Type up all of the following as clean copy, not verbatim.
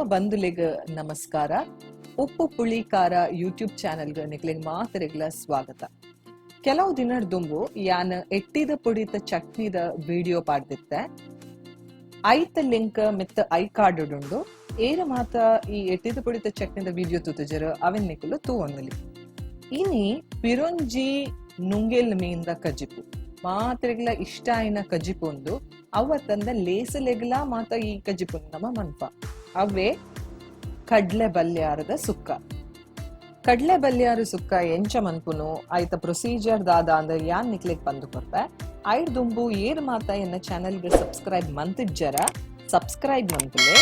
ತುಳುವ ಬಂಧುಲೆಗ್ ನಮಸ್ಕಾರ. ಉಪ್ಪು ಪುಳಿ ಖಾರ ಯೂಟ್ಯೂಬ್ ಚಾನೆಲ್ಗ್ ನಿಕ್ಲೆಗ್ ಮಾತೆರೆಗ್ಲ ಸ್ವಾಗತ. ಕೆಲವು ದಿನದ ದುಂಬು ಯಾನ್ ಎಟ್ಟಿದ ಪೊಡಿತ ಚಟ್ನಿದ ವಿಡಿಯೋ ಪಾಡ್ದಿತ್ತೆ. ಐತ ಲಿಂಕ್ ಮಿತ್ತ I card ಉಂಡು. ಏರ ಮಾತ ಈ ಎಟ್ಟಿದ ಪೊಡಿತ ಚಟ್ನಿದ ವಿಡಿಯೋ ತೂತುಜರ್, ಅವೆನ್ ನಿಕುಲು ತೂವೊಂದುಲಿ. ಇನಿ ಪಿರೊಂಜಿ ನುಂಗೆಲ್ ಮೀನ್ದ ಕಜಿಪು, ಮಾತ್ರೆಗ್ಲ ಇಷ್ಟ ಆಯಿನ ಕಜಿಪು ಉಂದು. ಅವತ್ತಂದ ಲೇಸಲೆಗ್ಲ ಮಾತ ಈ ಕಜಿಪು ನಮ್ಮ ಮನ್ಪ. ಅವೇ ಕಡ್ಲೆ ಬಲ್ಯಾರದ ಸುಕ್ಕ. ಕಡ್ಲೆ ಬಲ್ಯಾರು ಸುಕ್ಕ ಎಂಚ ಮನ್ಪುನು, ಆಯ್ತ ಪ್ರೊಸೀಜರ್ ದಾದ ಅಂದ ಯಾನ್ ನಿಕ್ಲೆಗ್ ಬಂದು ಕೊರ್ಪೆ. ಐಡ್ ದುಂಬು ಏರ್ ಮಾತ ಎನ್ನ ಚಾನೆಲ್ಗೆ ಸಬ್ಸ್ಕ್ರೈಬ್ ಮಂತಿಜ್ಜರ, ಸಬ್ಸ್ಕ್ರೈಬ್ ಮನ್ಪುಲೆ.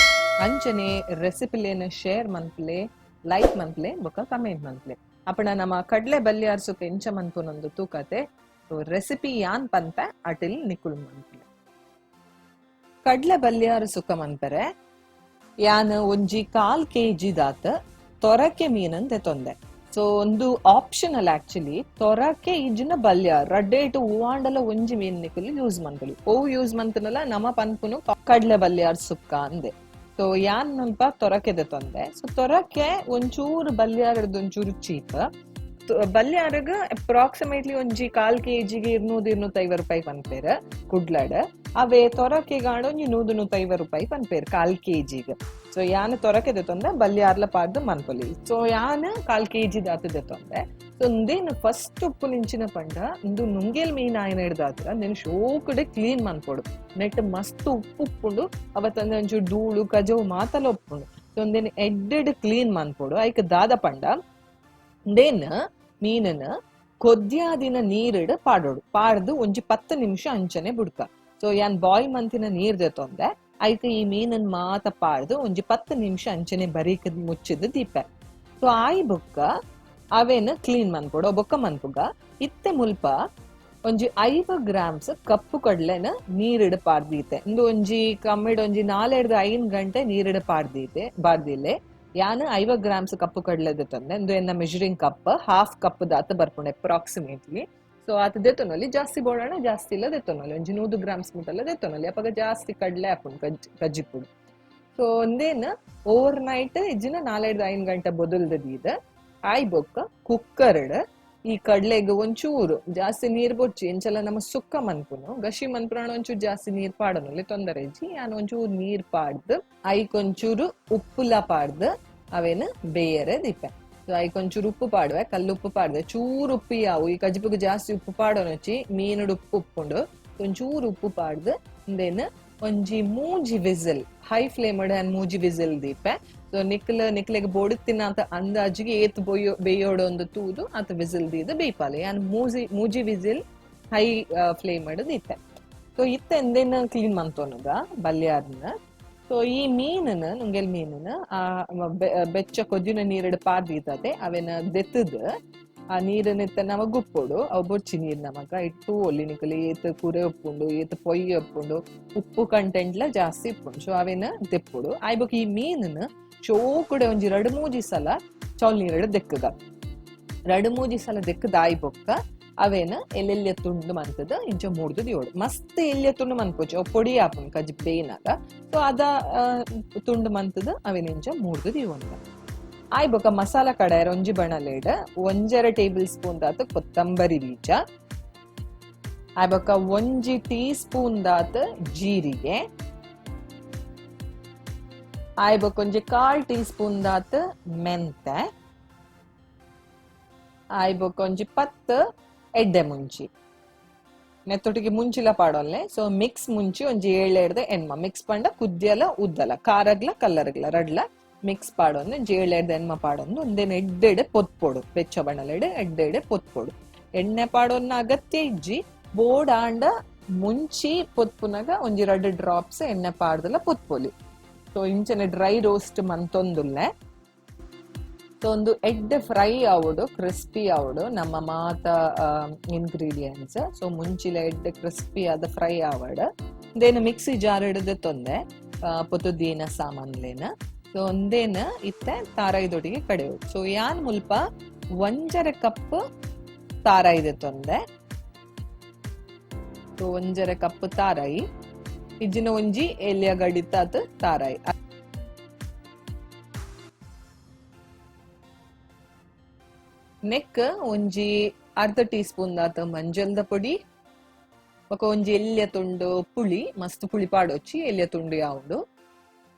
ಅಂಚನೆ ರೆಸಿಪಿಲೇನ ಶೇರ್ ಮನ್ಪುಲೆ, ಲೈಕ್ ಮನ್ಪುಲೆ, ಬೊಕ ಕಮೆಂಟ್ ಮನ್ಪುಲೆ. ಅಪಣ ನಮ್ಮ ಕಡ್ಲೆ ಬಲ್ಯಾರ್ ಸುಕ್ಕ ಎಂಚ ಮನ್ಪುನೊಂದು ತೂಕತೆ. ರೆಸಿಪಿ ಯಾನ್ ಪನ್ಪೆ, ಅಟಿಲ್ ನಿಕುಲ್ ಮನ್ಪುಲೆ. ಕಡ್ಲೆ ಬಲ್ಯಾರು ಸುಕ್ಕ ಮನ್ಪರೆ ಯಾನ್ ಒಂಜಿ ಕಾಲ್ ಕೆಜಿ ದಾತ್ ತೊರಕೆ ಮೀನನ್ ತೊಂದೆ. ಸೊ ಒಂದು ಆಪ್ಷನಲ್ ಆಕ್ಚುಲಿ. ತೊರಕೆ ಇಜ್ಜಿನ ಬಲ್ಯ ರಡ್ಡೇಟು ಹೂವಾಂಡಲ ಒಂಜಿ ಮೀನ್ ನಿಕುಲು ಯೂಸ್ ಮನ್ಪೊಲಿ. ಓ ಯೂಸ್ ಮಂತನಲ ನಮ ಪನ್ಪುನು ಕಡ್ಲೆ ಬಲ್ಯಾರ್ ಸುಕ್ಕ ಅಂದೆ. ಸೊ ಯಾನ್ ನಲ್ಪ ತೊರಕೆದ ತೊಂದೆ. ಸೊ ತೊರಕೆ ಒಂಚೂರು ಬಲ್ಯಾರದ್ ಒಂಚೂರು ಚೀಪ್. ಬಲ್ಯಾರಗ್ ಅಪ್ರಾಕ್ಸಿಮೇಟ್ಲಿ ಒಂಜಿ ಕಾಲ್ ಕೆಜಿಗೆ 200-250 ರೂಪಾಯಿ ಪನ್ಪೇರ್ ಕುಡ್ಲಡ್. ಅವೇ ತೊರಕೆಗಾಂಡ ಒಂಜಿ 100-150 ರೂಪಾಯಿ ಪನ್ಪೇರ್ ಕಾಲ್ ಕೆಜಿಗ್. ಸೊ ಯಾನ್ ತೊರಕೆ ದೆತೊಂದೆ, ಬಲ್ಯಾರ್ಲ ಪಾಡ್ದು ಮನ್ಪೊಲಿ. ಸೊ ಯಾನ್ ಕಾಲ್ ಕೆಜಿ ದಾತ್ ದೆತೊಂದೆ. ಸೊ ಉಂದೇನು ಫಸ್ಟ್ ಉಪ್ಪು ನಿಂಚಿನ ಪಂಡ, ಇಂದು ನುಂಗೆಲ್ ಮೀನ್ ಆಯ್ನ ಹಿಡ್ದಾತ್ರ ನೆನ್ ಶೋಕುಡೆ ಕ್ಲೀನ್ ಮನ್ಪೊಡು. ನೆಟ್ ಮಸ್ತ್ ಉಪ್ಪು ಉಪ್ಪುಂಡು, ಅವತ್ತಂದೆ ಒಂಚೂರು ಧೂಳು ಕಜವು ಮಾತಲ ಉಪ್ಪುಂಡು. ಸೊ ಉಂದೇನ್ ಎಡ್ಡೆಡ್ ಕ್ಲೀನ್ ಮನ್ಪೊಡು. ಐಕ್ ದಾದ ಪಂಡ, ಉಂದೇನ್ ಮೀನನ್ ಕೊದ್ಯಾದಿನ ನೀರಿಡ್ ಪಾಡೋಡು. ಪಾಡ್ದು ಒಂಜಿ 10 ನಿಮಿಷ ಅಂಚನೆ ಬುಡ್ಕ. ಸೊ ಯಾನ್ ಬಾಯ್ಲ್ ಮಂತಿನ ನೀರ್ ದೆತೊಂದೆ. ಐಕ್ ಈ ಮೀನನ್ ಮಾತ ಪಾಡ್ದು ಒಂಜಿ 10 ನಿಮಿಷ ಅಂಚನೆ ಬರೀಕ್ ಮುಚ್ಚಿದ್ ದೀಪೆ. ಸೊ ಆಯಿ ಬೊಕ್ಕ ಅವೇನ್ ಕ್ಲೀನ್ ಮನ್ಪೊಡು, ಬೊಕ್ಕ ಮನ್ಪುಗ. ಇತ್ತೆ ಮುಲ್ಪ ಒಂಜಿ 50 ಗ್ರಾಮ್ಸ್ ಕಪ್ಪು ಕಡ್ಲೆನ ನೀರಿಡ್ ಪಾಡ್ದೀತೆ. ಇಂದು ಒಂಜಿ ಕಮ್ಮಿಡ್ ಒಂಜಿ 4ರ್ದ್ 5 ಗಂಟೆ ನೀರಿಡ್ ಪಾಡ್ದೀತೆ ಪಾಡ್ದಿಲ್ಲೆ. ಯಾನ್ 50 ಗ್ರಾಮ್ಸ್ ಕಪ್ಪು ಕಡ್ಲೆ ದೆತೊಂದೆ. ಇಂದು ಎನ್ನ ಮೆಜರಿಂಗ್ ಕಪ್, ಹಾಫ್ ಕಪ್ ದಾತ ಬರ್ಪುಂಡು ಅಪ್ರಾಕ್ಸಿಮೇಟ್ಲಿ. ಸೊ ಆತ ದೆತೊನೊಲಿ. ಜಾಸ್ತಿ ಬೋಡಣ ಜಾಸ್ತಿ ಇಲ್ಲ ದೆತೊನೊಲಿ. ಒಂಜಿ 100 ಗ್ರಾಮ್ಸ್ ಮುಟ್ಟಲ್ಲ ದೆತೊನೊಲಿ. ಅಪಗ ಜಾಸ್ತಿ ಕಡ್ಲೆ ಆಪುಂಡು ಕಜ್ಜಿಪುಡು. ಸೊ ಒಂದೇನ್ ಓವರ್ ನೈಟ್ ಇಜ್ಜಿನ 4ರ್ದ್ 5 ಗಂಟೆ ಬೊದಲ್ದ ದೀದ್ ಆಯ್ ಬೊಕ್ಕ ಕುಕ್ಕರ್ ಈ ಕಡ್ಲೆಗ್ ಒಂಚೂರು ಜಾಸ್ತಿ ನೀರ್ ಬೊಚ್ಚಿ. ಎಂಚಲ ನಮ್ಮ ಸುಕ್ಕ ಮನ್ಪುನು, ಗಶಿ ಮನ್ಪುನ ಒಂಚೂರು ಜಾಸ್ತಿ ನೀರ್ ಪಾಡೊನಲ್ಲಿ ತೊಂದರೆ ಇಜ್ಜಿ. ಯಾನ್ ಒಂಚೂರು ನೀರ್ ಪಾಡ್ದು, ಐಕ್ ಒಂಚೂರು ಉಪ್ಪುಲ ಪಾಡ್ದು ಅವೇನು ಬೇಯರೆ ದೀಪೆ. ಸೊ ಐಕ್ ಒಂಚೂರು ಉಪ್ಪು ಪಾಡುವೆ, ಕಲ್ಲು ಉಪ್ಪು ಪಾಡ್ದೆ. ಚೂರು ಉಪ್ಪು ಯಾವು, ಈ ಕಜಿಪುಗ್ ಜಾಸ್ತಿ ಉಪ್ಪು ಪಾಡೋನೊಚ್ಚಿ, ಮೀನುಡು ಉಪ್ಪು ಉಪ್ಪುಂಡು. ಒಂಚೂರು ಉಪ್ಪು ಪಾಡ್ದು ಇಂದೇನು ಒಂಜಿ ಮೂಜಿ ವಿಸಿಲ್, ಹೈ ಫ್ಲೇಮ್ ಯಾನ್ ಮೂಜಿ ವಿಸಿಲ್ ದೀಪೆ. ಸೊ ನಿಕ್ಲ ನಿಕ್ಲೆಗ್ ಬೋಡುತ್ತಿನ ಅಂತ ಅಂದಾಜಿಗೆ ಏತ್ ಬೊಯ್ಯೋ ಬೇಯೋಡು ಒಂದು ತೂದು ಆತ ವಿಸಿಲ್ ದೀದ್ ಬೇಯ್ಪಾಲೆ. ಯಾನ್ ಮೂಜಿ ಮೂಜಿ ವಿಸಿಲ್ ಹೈ ಫ್ಲೇಮ್ ದೀತೆ. ಸೊ ಇತ್ತ ಎಂದೇನ ಕ್ಲೀನ್ ಮಂತೊನುಗ ಬಲ್ಯಾರ್ನ. ಸೊ ಈ ಮೀನನ್, ನುಂಗೆಲ್ ಮೀನನ್ ಆ ಬೆಚ್ಚ ಕೊದ್ದಿನ ನೀರಡ್ ಪಾರ್ದೀತತೆ. ಅವೆನ ದೆತ್ತದ್ ಆ ನೀರನ್ನ ಇತ್ತ ನಮಗ್ ಉಪ್ಪೊಡು. ಅವು ಬೊಚ್ಚಿ ನೀರ್ ನಮಕ ಇಟ್ಟು ಒಲ್ಲಿ ನಿಕುಲು ಏತ್ ಕುರೆ ಉಪ್ಪುಂಡು, ಏತ್ ಪೊಯ್ಯಿ ಉಪ್ಪುಂಡು, ಉಪ್ಪು ಕಂಟೆಂಟ್ಲ ಜಾಸ್ತಿ ಉಪ್ಪುಂಡು. ಸೊ ಅವೇನ ದೆಪ್ಪೊಡು. ಆಯ್ಬೊಕ ಈ ಮೀನನ್ ಚೋಕುಡೆ ಒಂಜಿ ರಡ್ ಮೂಜಿ ಸಲ ಚೌಲ್ ನೀರಡ್ ದೆಕ್ಕುಗ. ರಡ್ ಮೂಜಿ ಸಲ ದೆಕ್ಕದ ಆಯ್ ಬೊಕ್ಕ ಅವೇನ ಎಲ್ಲೆಲ್ಯ ತುಂಡು ಮಂತದ ಇಂಚ ಮೂರ್ದು ದಿಯೋಡು. ಮಸ್ತ್ ಎಲ್ಯ ತುಂಡು ಮನ್ಪೊಚ್ಚಿ, ಅವು ಪೊಡಿ ಆಪುಂಡು ಕಜಿ ಬೇಯ್ನಾಗ. ಸೊ ಅದ ತುಂಡು ಮಂತದ ಅವೇನ ಇಂಚ ಮೂರ್ದು ದಿಯೋಂದ. ಆಯ್ ಬೊಕ್ಕ ಮಸಾಲ ಕಡಾಯರ ಒಂಜಿ ಬಣಲೆಡ್ 1.5 ಟೇಬಲ್ ಸ್ಪೂನ್ ದಾತ್ ಕೊತ್ತಂಬರಿ ಬೀಜ, ಆಯ್ ಬೊಕ್ಕ 1 ಟೀ ಸ್ಪೂನ್ ದಾತ್ ಜೀರಿಗೆ, ಆಯ್ ಬೊಕ್ಕ ಒಂಜಿ ಕಾಲ್ ಟೀ ಸ್ಪೂನ್ ದಾತ್ ಮೆಂತೆ, ಆಯ್ ಬೊಕ್ಕ ಒಂಜಿ 10 ಎಡ್ಡೆ ಮುಂಚಿ. ನೆತ್ತೊಟ್ಟಿಗೆ ಮುಂಚಿಲ ಪಾಡೊಲ್ಲೆ. ಸೊ ಮಿಕ್ಸ್ ಮುಂಚಿ ಒಂಜಿ ಏಳೆಡ್ದ ಎನ್ಮ. ಮಿಕ್ಸ್ ಪಂಡ ಕುದ್ಯಲ ಉದ್ದಲ, ಕಾರಗ್ಲ ಕಲ್ಲರ್ಗ್ಲ ರಡ್ಲ ಮಿಕ್ಸ್ ಪಾಡೊಂದು ಒಂಜಿ ಏಳೆಡ್ದ ಎನ್ಮ ಪಾಡೊಂದು ಒಂದೇನು ಎಡ್ಡೆಡೆ ಪೊತ್ಪೊಡು. ಬೆಚ್ಚ ಬಣಲೆಡೆ ಎಡ್ಡೆಡೆ ಪೊತ್ಪೊಡು. ಎಣ್ಣೆ ಪಾಡೊನ್ನ ಅಗತ್ಯ ಇಜ್ಜಿ. ಬೋಡ್ ಆಂಡ ಮುಂಚಿ ಪೊತ್ಪುನಗ ಒಂಜಿ ರಡ್ಡ್ ಡ್ರಾಪ್ಸ್ ಎಣ್ಣೆ ಪಾಡ್ದಲ ಪೊತ್ಪೊಲಿ. ಸೊ ಇಂಚನೆ ಡ್ರೈ ರೋಸ್ಟ್ ಮಂತೊಂದುಲ್ಲೆ. ಸೊ ಒಂದು ಎಡ್ಡೆ ಫ್ರೈ ಆವೊಡು, ಕ್ರಿಸ್ಪಿ ಆವೊಡು ನಮ್ಮ ಮಾತ ಇಂಗ್ರೀಡಿಯೆಂಟ್ಸ್. ಸೊ ಮುಂಚಿಲ ಎಡ್ಡೆ ಕ್ರಿಸ್ಪಿ ಆದ ಫ್ರೈ ಆವಡ್. ದೇನು ಮಿಕ್ಸಿ ಜಾರ್ ಹಿಡಿದು ತೊಂದೆ ಪೊತುದೀನ ಸಾಮಾನ್ಲೇನ. ಸೊ ಒಂದೇನ ಇತ್ತೆ ತಾರಾಯಿದೊಟ್ಟಿಗೆ ಕಡೆಯೋಡು. ಸೊ ಯಾನ್ ಮುಲ್ಪ 1.5 ಕಪ್ ತಾರಾಯಿದೆ ತೊಂದೆ. ಸೊ 1.5 ಕಪ್ ತಾರಾಯಿ, ಇಜ್ಜಿನ ಒಂಜಿ ಎಲ್ಯ ಗಡಿತಾತ್ ತಾರಾಯಿ. ನೆಕ್ ಒಂಜಿ ಅರ್ಧ ಟೀ ಸ್ಪೂನ್ ದಾತ ಮಂಜಲ್ದ ಪೊಡಿ, ಬೊಕ ಒಂಜಿ ಎಲ್ಯ ತುಂಡು ಪುಳಿ, ಮಸ್ತ್ ಪುಳಿ ಪಾಡೊಚ್ಚಿ ಎಲ್ಯ ತುಂಡು ಯಾವುಂಡು.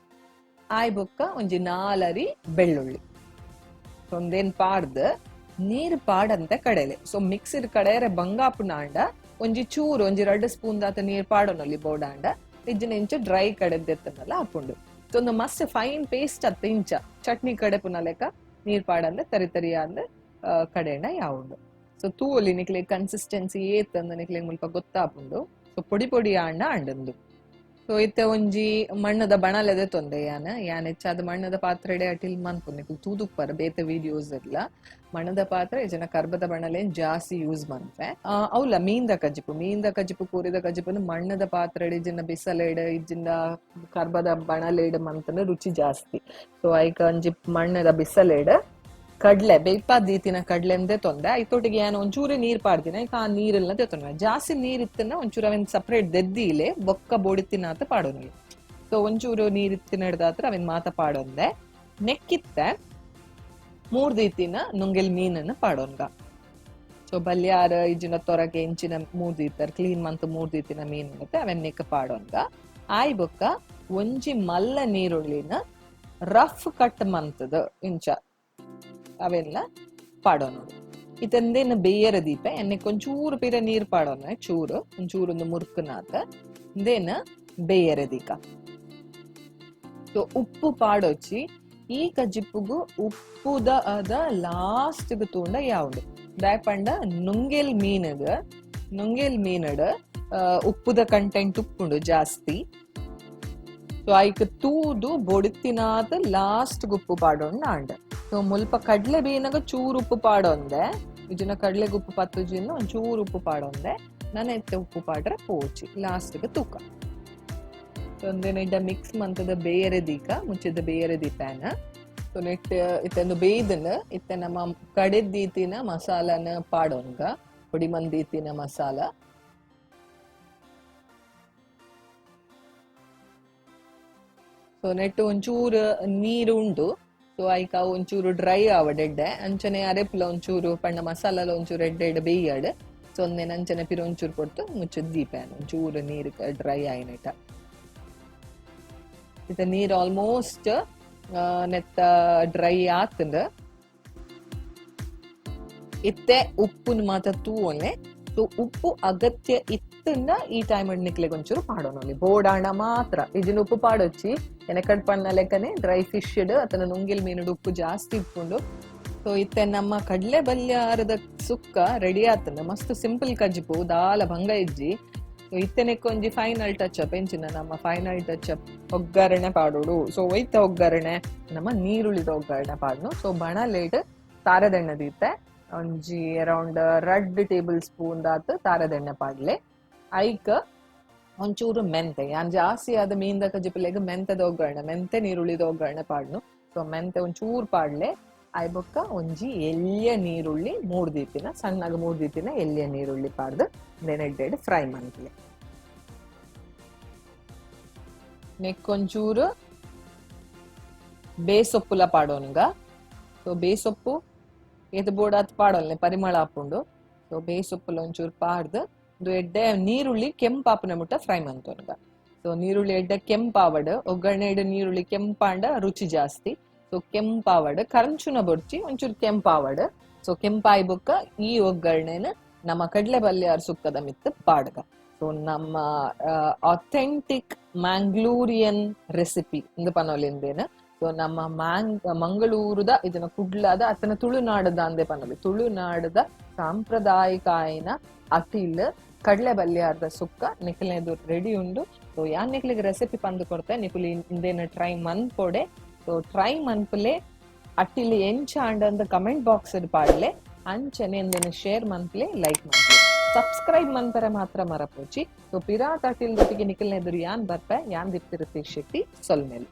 ಆಯ್ ಬೊಕ್ಕ ಒಂಜಿ ನಾಲರಿ ಬೆಳ್ಳುಳ್ಳಿ ಒಂದೇನ್ ಪಾಡ್ದ್ ನೀರ್ ಪಾಡಂತೆ ಕಡೆಲೆ. ಸೊ ಮಿಕ್ಸಿಡ್ ಕಡೆಯರೆ ಬಂಗಾಪುನಾಂಡ ಒಂಜಿ ಚೂರು ಒಂಜಿ 2 ಸ್ಪೂನ್ ದಾತ ನೀರ್ ಪಾಡೊನೊಲಿ ಬೋಡಾಂಡ, ಇಜ್ಜಿನ ಇಂಚ ಡ್ರೈ ಕಡೆದೆತ್ತನಲ್ಲ ಆಪುಂಡು. ಸೊ ಒಂದು ಮಸ್ತ್ ಫೈನ್ ಪೇಸ್ಟ್ ಅತ್ತ ಇಂಚ ಚಟ್ನಿ ಕಡೆಪುನ ಲೆಕ್ಕ ನೀರ್ ಪಾಡಂದೆ ತರಿ ತರಿಯಾಂದ್ ಕಡೆಂಡ ಯಾವುಂಡು. ಸೊ ತೂವೊಲಿ ನಿಕ್ಲೆ ಕನ್ಸಿಸ್ಟೆನ್ಸಿ ಏತಂದ್ ನಿಕ್ಲೆ ಮುಲ್ಪ ಗೊತ್ತಾಪುಂಡು. ಸೊ ಪೊಡಿ ಪೊಡಿ ಆಂಡ ಆಂಡಂದು. ಸೊ ಇತ್ತೆ ಒಂಜಿ ಮಣ್ಣದ ಬಣಲೆದೆ ತೊಂದೆ ಯಾನ್ ಯಾನ್ ಹೆಚ್ಚಾದ ಮಣ್ಣದ ಪಾತ್ರೆಡೆ ಅಟಿಲ್ ಮನ್ಪು ನಿಕ್ಲು ತೂದುಪ್ಪರ ಬೇತೆ ವಿಡಿಯೋಸ್ ಎಲ್ಲ ಮಣ್ಣದ ಪಾತ್ರೆ ಜನ ಕರ್ಬದ ಬಣಲೆ ಜಾಸ್ತಿ ಯೂಸ್ ಮನ್ಪೆ. ಅವ್ಲ ಮೀನ್ದ ಕಜ್ಜಿಪು, ಮೀನ್ದ ಕಜ್ಜಿಪು ಕೋರಿದ ಕಜ್ಜಿಪುನು ಮಣ್ಣದ ಪಾತ್ರೆಡೆ ಇಜ್ಜಿನ ಬಿಸಲೆಡ್ ಇಜ್ಜಿನ ಕರ್ಬದ ಬಣಲೆಡ್ ಮಂತನ ರುಚಿ ಜಾಸ್ತಿ. ಸೊ ಐಕ ಒಂಜಿ ಮಣ್ಣದ ಬಿಸಲೆಡ್ ಕಡ್ಲೆ ಬೇಯ್ಪಾ ದೀತಿನ ಕಡ್ಲೆಂದೇ ತೊಂದೆ ಐತೊಟ್ಟಿಗೆ ಯಾನ್ ಒಂಚೂರು ನೀರ್ ಪಾಡ್ದಿನ ಐಕ ಆ ನೀರೆಲ್ಲ ತೊಂದ್ರೆ ಜಾಸ್ತಿ ನೀರ್ ಇತ್ತನ ಒಂಚೂರು ಅವೆನ್ ಸಪ್ರೇಟ್ ದೆದ್ದಿಲೆ ಬೊಕ್ಕ ಬೋಡಿತ್ತಿನಾತ ಪಾಡೋನಿ. ಸೊ ಒಂಚೂರು ನೀರ್ ಇತ್ತಿನ ಹಿಡ್ದಾತ್ರ ಅವೆನ್ ಮಾತ ಪಾಡೊಂದೆ. ನೆಕ್ಕಿತ್ತೆ 3 ದೀತಿನ ನುಂಗೆಲ್ ಮೀನನ್ನು ಪಾಡೋನ್ಗ. ಸೊ ಬಲ್ಯಾರ ಇಜ್ಜಿನ ತೊರಕೆ ಇಂಚಿನ 3 ದೀತರ್ ಕ್ಲೀನ್ ಮಂತ್ 3 ದೀತಿನ ಮೀನು ಮತ್ತೆ ಅವೆನ್ ನೆಕ್ಕ ಪಾಡೋನ್ಗ. ಆಯ್ ಬೊಕ್ಕ ಒಂಜಿ ಮಲ್ಲ ನೀರುಳ್ಳಿನ ರಫ್ ಕಟ್ ಮಂತದ ಇಂಚ ಅವೆಲ್ಲ ಪಾಡೋನೋಡು. ಇತ್ತಂದೇನು ಬೇಯರ ದೀಪ ಎಣ್ಣೆ ಒಂಚೂರು ಪೀರ ನೀರ್ ಪಾಡೋಣ ಚೂರು ಒಂಚೂರು ಒಂದು ಮುರ್ಕುನಾತ ಇಂದೇನ ಬೇಯರ ದೀಕ. ಸೊ ಉಪ್ಪು ಪಾಡೊಚ್ಚಿ ಈ ಕಜ್ಜಿಪ್ಪುಗು ಉಪ್ಪುದ ಅದ ಲಾಸ್ಟ್ ತೂಂಡ ಯಾವುಂಡು ದಾಯೆ ಪಂಡ ನುಂಗೆಲ್ ಮೀನಗ ನುಂಗೆಲ್ ಮೀನಡ್ ಉಪ್ಪುದ ಕಂಟೆಂಟ್ ಉಪ್ಪುಂಡು ಜಾಸ್ತಿ. ಸೊ ಐಕ್ ತೂದು ಬೊಡಿತಿನಾತ ಲಾಸ್ಟ್ ಉಪ್ಪು ಪಾಡೋಣ ಆಂಡ. ಸೊ ಮುಲ್ಪ ಕಡ್ಲೆ ಬೇನಗ ಚೂರು ಉಪ್ಪು ಪಾಡೊಂದೆ, ಇಜಿನ ಕಡ್ಲೆಗೆ ಉಪ್ಪು ಪತ್ತುಜಿನ ಒಂಚೂರು ಉಪ್ಪು ಪಾಡೊಂದೆ, ನನ ಎತ್ತೆ ಉಪ್ಪು ಪಾಡ್ರೆ ಪೋಚಿ ಲಾಸ್ಟ್ಗೆ ತೂಕ. ಸೊ ಒಂದೇನ ಇಡ್ಡ ಮಿಕ್ಸ್ ಮಂತದ ಬೇರೆ ದೀಕ ಮುಚ್ಚಿದ ಬೇರೆ ದೀಪಾನ. ಸೊ ನೆಟ್ ಇತ್ತೊಂದು ಬೇಯ್ದನ ಇತ್ತೆ ನಮ್ಮ ಕಡೆದ್ದೀತಿನ ಮಸಾಲಾನ ಪಾಡೊನ್ಗ, ಪೊಡಿ ಮಂದೀತಿನ ಮಸಾಲ. ಸೊ ನೆಟ್ ಒಂಚೂರು ನೀರು ಉಂಡು. ಸೊ ಐಕ ಒಂಚೂರು ಡ್ರೈ ಆವಡೆಡ್ಡೆ ಅಂಚನೆ ಅರೆಪುಲ ಒಂಚೂರು ಪಂಡ ಮಸಾಲ ಒಂಚೂರು ಎಡ್ಡೆ ಎಡ್ಡೆ ಬೇಯ್ಯಾಡ್. ಸೊ ಒಂದೇನ ಅಂಚನೆ ಪಿರ ಒಂಚೂರು ಕೊಡ್ತು ಮುಚ್ಚದ ದೀಪ ಒಂಚೂರು ನೀರು ಡ್ರೈ ಆಯ್ನೆಟ. ಇತ್ತ ನೀರು ಆಲ್ಮೋಸ್ಟ್ ನೆತ್ತ ಡ್ರೈ ಆತಂದ. ಇತ್ತೆ ಉಪ್ಪುನ ಮಾತ್ರ ತೂವೊನೆ. ಸೊ ಉಪ್ಪು ಅಗತ್ಯ ಇತ್ತಂಡ ಈ ಟೈಮ್ ನಿಕ್ಲೆಗ್ ಒಂಚೂರು ಪಾಡೋನೊಲಿ ಬೋಡಾಂಡ ಮಾತ್ರ ಇಜಿನ ಉಪ್ಪು ಪಾಡೊಚ್ಚಿ ಎನಕಡ್ ಪಣ್ಣ ಲೆಕ್ಕನೆ ಡ್ರೈ ಫಿಶ್ ಅತನ ನುಂಗಿಲ್ ಮೀನುಡು ಉಪ್ಪು ಜಾಸ್ತಿ ಇಪ್ಪುಂಡು. ಸೊ ಇತ್ತೆ ನಮ್ಮ ಕಡ್ಲೆ ಬಲ್ಯಾರದ ಸುಕ್ಕ ರೆಡಿ ಆತಂಡ. ಮಸ್ತ್ ಸಿಂಪಲ್ ಕಜ್ಜಿಪು ದಾಲ ಭಂಗ ಇಜ್ಜಿ. ಸೊ ಇತ್ತೆನೆಕ್ ಒಂಜಿ ಫೈನಲ್ ಟಚ್ ಅಪ್ ಎಂಚಿನ ನಮ್ಮ ಫೈನಲ್ ಟಚ್ ಅಪ್ ಒಗ್ಗರಣೆ ಪಾಡೋಡು. ಸೊ ಒಯ್ತ ಒಗ್ಗರಣೆ ನಮ್ಮ ನೀರುಳ್ಳಿದ ಒಗ್ಗರಣೆ ಪಾಡ್ನು. ಸೊ ಬಣಲೇಟ್ ತಾರದೆಣ್ಣೆ ದೀತೆ ಒಂಜಿ ಅರೌಂಡ್ 2 ಟೇಬಲ್ ಸ್ಪೂನ್ ದಾತ್ ತಾರದೆಣ್ಣೆ ಪಾಡ್ಲೆ. ಐಕ್ ಒಂಚೂರು ಮೆಂತೆ, ಯಾನ್ ಜಾಸ್ತಿ ಆದ ಮೀನ್ದ ಕಜ್ಜಿಪುಲೆಗ್ ಮೆಂತೆದ ಒಗ್ಗರಣೆ, ಮೆಂತೆ ನೀರುಳ್ಳಿದ ಒಗ್ಗರಣೆ ಪಾಡ್ನು. ಸೊ ಮೆಂತೆ ಒಂಚೂರು ಪಾಡ್ಲೆ. ಆಯ್ ಬೊಕ್ಕ ಒಂಜಿ ಎಲ್ಯ ನೀರುಳ್ಳಿ 3 ದೀತಿನ ಸಣ್ಣಗ 3 ದೀತಿನ ಎಲ್ಯ ನೀರುಳ್ಳಿ ಪಾಡ್ದು ನೆನೆಡ್ಡೆಡ್ ಫ್ರೈ ಮನ್ಪುಲೆ. ನೆಕ್ ಒಂಚೂರು ಬೇಸೊಪ್ಪುಲ ಪಾಡೋನ್ಗ. ಸೊ ಬೇಸೊಪ್ಪು ಏತ್ ಬೋಡಾತ್ ಪಾಡೋಲ್ನೆ ಪರಿಮಳ ಆಪುಂಡು. ಸೊ ಬೇಸೊಪ್ಪುಲ ಒಂಚೂರು ಪಾಡ್ದು ಒಂದು ಎಡ್ಡೆ ನೀರುಳ್ಳಿ ಕೆಂಪಾಪುನ ಮುಟ್ಟ ಫ್ರೈ ಮಂತೋನ್ಗ. ಸೊ ನೀರುಳ್ಳಿ ಎಡ್ಡೆ ಕೆಂಪಾವಡ್ ಒಗ್ಗರಣೆ ಎಡ್ಡೆ ನೀರುಳ್ಳಿ ಕೆಂಪಾಂಡ ರುಚಿ ಜಾಸ್ತಿ. ಸೊ ಕೆಂಪಾವಡ್ ಕರಂಚುನ ಬೊರ್ಚಿ ಒಂಚೂರು ಕೆಂಪಾವಡ್. ಸೊ ಕೆಂಪಾಯಿ ಬೊಕ್ಕ ಈ ಒಗ್ಗರಣೆನ ನಮ್ಮ ಕಡ್ಲೆ ಬಲ್ಯಾರ್ ಸುಕ್ಕದ ಮಿತ್ತು ಪಾಡ್ಗ. ಸೊ ನಮ್ಮ ಅಥೆಂಟಿಕ್ ಮ್ಯಾಂಗ್ಳೂರಿಯನ್ ರೆಸಿಪಿ ಇಂದು ಪನೊಲಿಂದೇನು. ಸೊ ನಮ್ಮ ಮಂಗಳೂರುದ ಇದನ್ನ ಕುಡ್ಲಾದ ಅತನ ತುಳುನಾಡದ ಅಂದೆ ಪನೊಲಿ, ತುಳುನಾಡದ ಸಾಂಪ್ರದಾಯಿಕ ಆಯಿನ ಅಟಿಲ್ ಕಡ್ಲೆ ಬಲ್ಯಾರ್ದ ಸುಕ್ಕ ನಿಕ್ಲೆದು ರೆಡಿ ಉಂಡು. ಸೊ ಯಾನ್ ನಿಕ್ಲೆಗ್ ರೆಸಿಪಿ ಪಂದು ಕೊಡ್ತೆ, ನಿಕುಲು ಇಂದೇನ ಟ್ರೈ ಮನ್ಪೊಡೆ. ಸೊ ಟ್ರೈ ಮನ್ಪುಲೆ ಅಟ್ಟಿಲ್ ಎಂಚ ಆಂಡ ಅಂತ ಕಮೆಂಟ್ ಬಾಕ್ಸ್ ಪಾಡ್ಲೆ, ಅಂಚನೆ ಇಂದೇನ ಶೇರ್ ಮನ್ಪುಲೆ, ಲೈಕ್ ಮನ್ಪುಲೆ, ಸಬ್ಸ್ಕ್ರೈಬ್ ಮನ್ಪರೆ ಮಾತ್ರ ಮರಪೋಚಿ. ಸೊ ಪಿರಾಟ್ ಅಟಿಲ್ ಜೊತೆಗೆ ನಿಕಲ್ನ ಎದುರು ಯಾನ್ ಬರ್ಪೆ, ಯಾನ್ ದಿಪ್ತಿರುತ್ತಿ ಶೆಟ್ಟಿ ಸೊಲ್ಮೇಲೆ.